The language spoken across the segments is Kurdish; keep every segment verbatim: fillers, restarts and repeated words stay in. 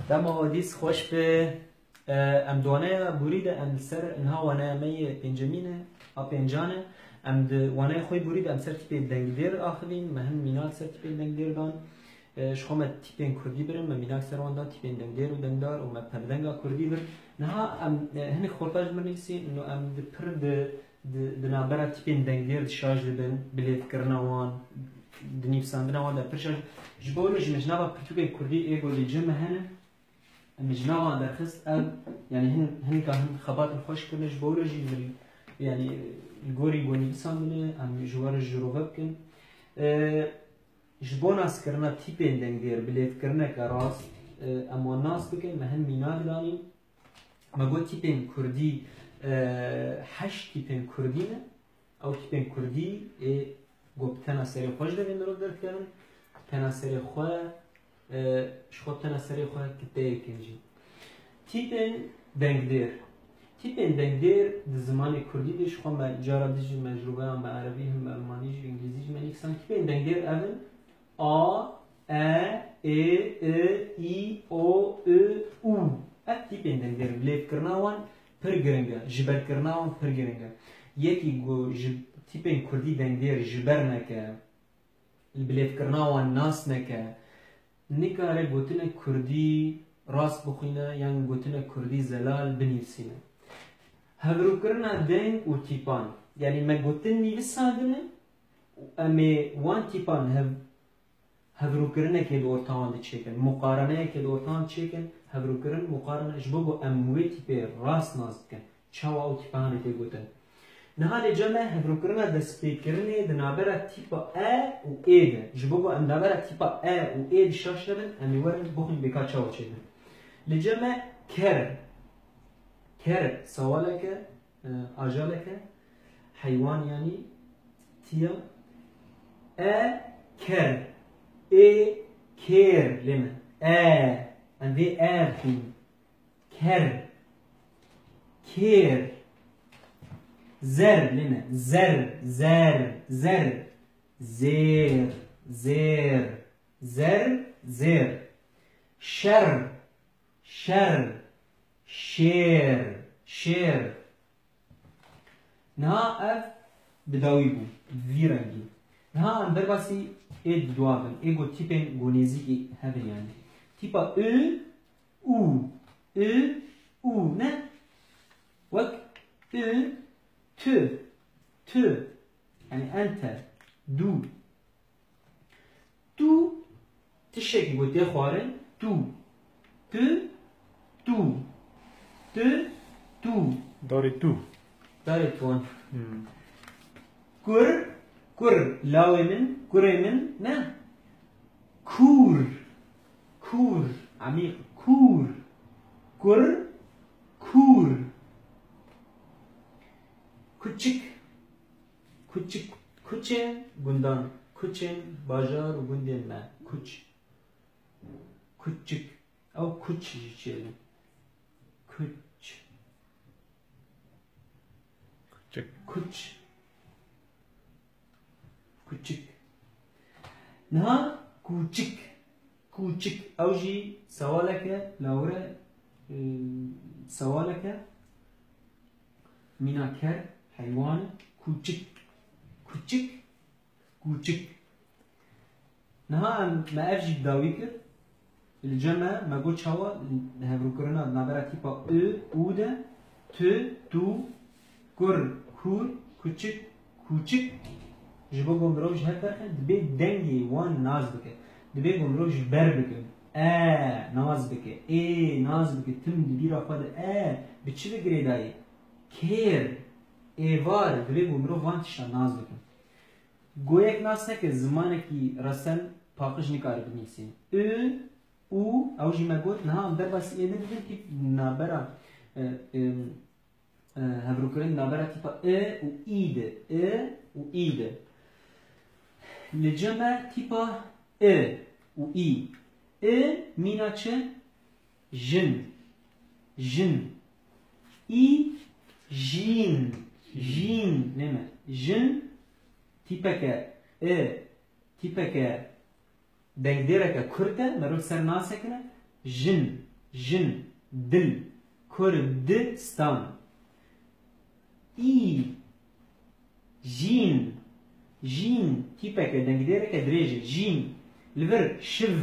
Dema we dîs xweş be. E, em di waneya borî de em li ser niha waneya me yê pêncemîn e, a pêncan e. Em di waneya xwe yê borî de em ser tîpê dengdêr axivîn, me hin mînak ser tîpên dengdêr dan. E, ji xwe me tîpên kurdî birin, me mînak ser wan dan, tîpên dengdêr û dengdar û me pevdenga kurdî bir. Niha em, e, hinek xorta ji min nivîsî, no em di pir di, di, di navbera tîpên dengdêr di şaş dibin, bi lêvkirina wan, di nivîsandina wan de pir şaş. Ji bo wilo jî me ji nava pirtûkên kurdî ê ku li cem me hene, em ji nava derxist ev, yanî hin, hinka hin xebatên xweş kirine, ji bo wilo jî min, yanî li gorî ku nivîsandine, em ji we re ji rove bikin. E, Ji bo naskirina tîpên dengdêr bi lêvkirineke rast, e, em wan nas bikin, me hin mînak danîn. Me got tîpên kurdî, e, heşt tîpên kurdî ne. Ew tîpên kurdî ê ku bi tena serê xwe ji devê mirov derdikevin, tena serê xwe, e, ji xwe tena serê xwe kiteyek in jî. Tîpên dengdêr. Tîpên dengdêr di zimanê kurdî de ji xwe me cara din jî me ji roveyan bi erebî him bi elmanî jî îngilîzî jî me nivîsan. Tîpên dengdêr ev in: a, e, ê, i, i, o, ö, û. Ev tîpên dengdêr in. Lêvkirina wan pir giring e. Jiberkirina wan pir giring e. Yekî ku ji tîpên kurdî dengdêr ji ber neke, li bilêvkirina wan nas neke, nikare gotinek kurdî rast bixwîne yan gotinek kurdî zelal binivîsîne. Hevrûkirina deng û tîpan. Yanî me gotin nivîsandine û em ê wan tîpan hev-, hevrûkirinekê di orta wan de çêkin. Muqareneyekê di orta wan çêkin. Hevrûkirin, muqarene, ji bo ku em wê tîpê rast nas bikin. Çawa ew tîpanê tê gotin? Niha lê cem me hevrûkirina destpêkirinê di navbera tîpa e û ê de. Ji bo ku em navbera tîpa e û ê di şaş nebin, em ê werin bixwîn bê ka çawa çêbin. Li cem me ker. Ker sewaleke, e, ajaleke, heywan yanî, tiya. E ker. Ê kêr lê me. E. Em vê e bixwînin. Ker. Kêr. Zer, lê ne. Zer, zer, zer. Zêr, zêr, zer, zêr. Şer, şer, şêr, şêr. Niha ev bi dawî bû, vî rengî. Niha em derbasî ê di dua bin, ê ku tîpên ku nêzîkî hev in yanî. Tîpa ü, û, ü, û, ne? Wek ü, tü, tü. Yanî ente, du. Tu tiştekî ku tê xwarin, tu. Tu, tu. Tu, tu. Darê tu. Darê tu an. Hmm. Kur, kur. Lawê min, kurê min, ne? Kûr. Kûr. Emîq. Kûr. Kur. Kûr. Kuçik. Kuçik. Kuçên gundan. Kuçên bajar û gundên me. Kuç. Kuçik. Ew kuç jî çêdin. Kuç. Kuçik. Kuç. Kuçik. Niha kuçik. Kuçik. Ew jî sewaleke, lawire, e, sewaleke. Mîna ker, heywan e. Kuçik. Kuçik. Kuçik. Niha em, me ev jî bi dawî kir. Li cem me, me got çawa hevrûkirina di navbera tîpa ü, û de, tu, tu, kur, kur, kuçik, kuçik. Ji bo ku mirov ji hev derxe, dibê dengê wan nas bike. Dibê ku mirov ji ber bike. E, nas bike. Ê, nas bike. Tim di bîra xwe de e, bi çi ve girêdayî? Kêr, êvar, dibê ku mirov van tiştan nas bike. Goyek nas neke, zimanekî resen paqij nikare binivîsî. Ü, û, ew jî me got, niha em derbasî ê din dibin, tîp nabera, e, e, e, hevrûkirin nabera tîpa e û î de, e û î de. Li cem me tîpa e û î. E mîna çi? Jin. Jin. Î, jîn. Jîn. Lê me. Jin, tîpeke, e, tîpeke dengdêreke kurt e, merov ser nasekine. Jin. Jin, dil, Kurdistan. Î, jîn, jîn, tîpeke dengdêreke dirêj e, jîn. Li vir şiv,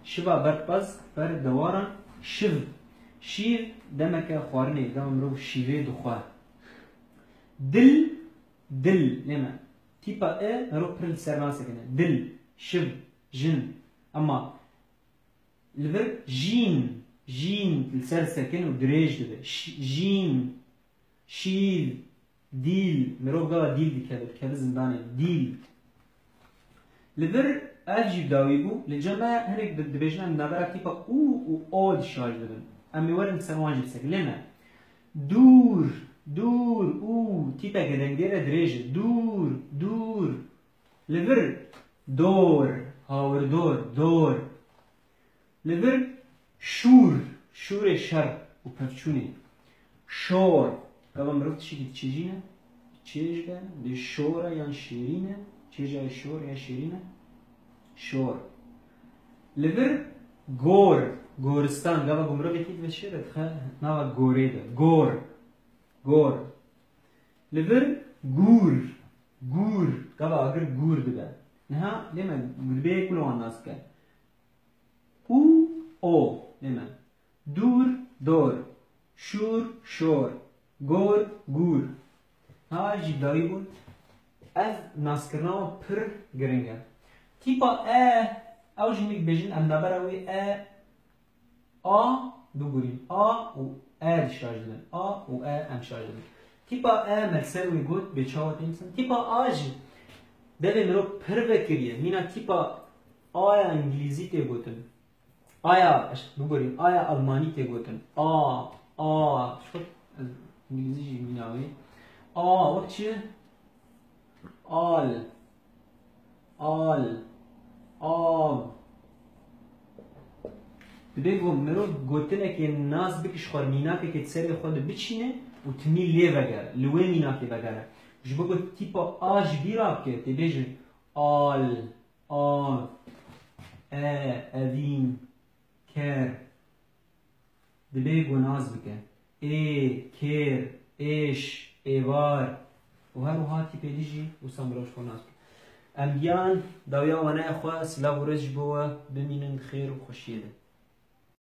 şiva berpaz, ber dewaran, şiv. Şîv, demeke xwarinê, dema mirov şîvê dixwe. Dil, dil, lê me. Tîpa e, mirov pir li ser nasekine. Dil, şiv, jin. Ema li vir jîn, jîn li ser sekin û dirêj dibe. Ş-, jîn, şîv, dîl, mirov gava dîl dikeve, dikeve zindanê. Dîl. Li vir ev jî bi dawî bû. Li cem me hinek di-, dibêjin em navbera tîpa û û o dişarj dibin. Em ê werin ser wan jî bisekin. Lê ne. Dûr, dûr, û, tîpeke dengdêr e, dirêj e. Dûr, dûr. Li vir dor, hawirdor, dor. Li vir şûr, şûrê şer û pevçûnê. Şor, gava mirov tiştekî diçêjîne, çêj de, dê şor e yan şêrîn e, çêja şor ya şêrîn e, şor. Li vir gor, goristan, gava ku mirovekî dibe şêr e, dixe nava gorê de, gor, gor. Li vir gûr, gûr, gava agir gûr dibe. Niha lê me gudbeyê kul wan nas bike. Û o, lê me. Dûr, dor. Şûr, şor. Gor, gûr. Ha jî dawî bûn. Ev naskirina wan pir giring e. Tîpa e, ew jî hinek bêjin em navbera wê e, a, bibûrîn. A û e dişarj dibin. A û e em şarj dibin. Tîpa e me li ser wê got, bê çawa tê nivîsandin. Tîpa a jî devê mirov pir vekiriye. Mîna tîpa a ya îngilîzî tê gotin. Aya, bibûrîn, aya almanî tê gotin. A, a, şo, ez îngilîzî jî mîna wê. A, wek çi? Al, al, av. Dibe ku mirov gotinekê nas bike ji xwe, mînakekê di serê xwe de biçîne û timî lê vegere, li wê mînakê vegere. Ji bo ku tîpa a ji bîra bike, tê bêjin al, av, e, evîn, ker. Dibe ku nas bike. Ê, kêr, êş, êvar û her wiha tîpê dî jî wisa mirov ji xwe nas bike. Em giyan dawiya waneya xwe, silav û rêz ji bo we, bimînin di xêr û xweşiyê de.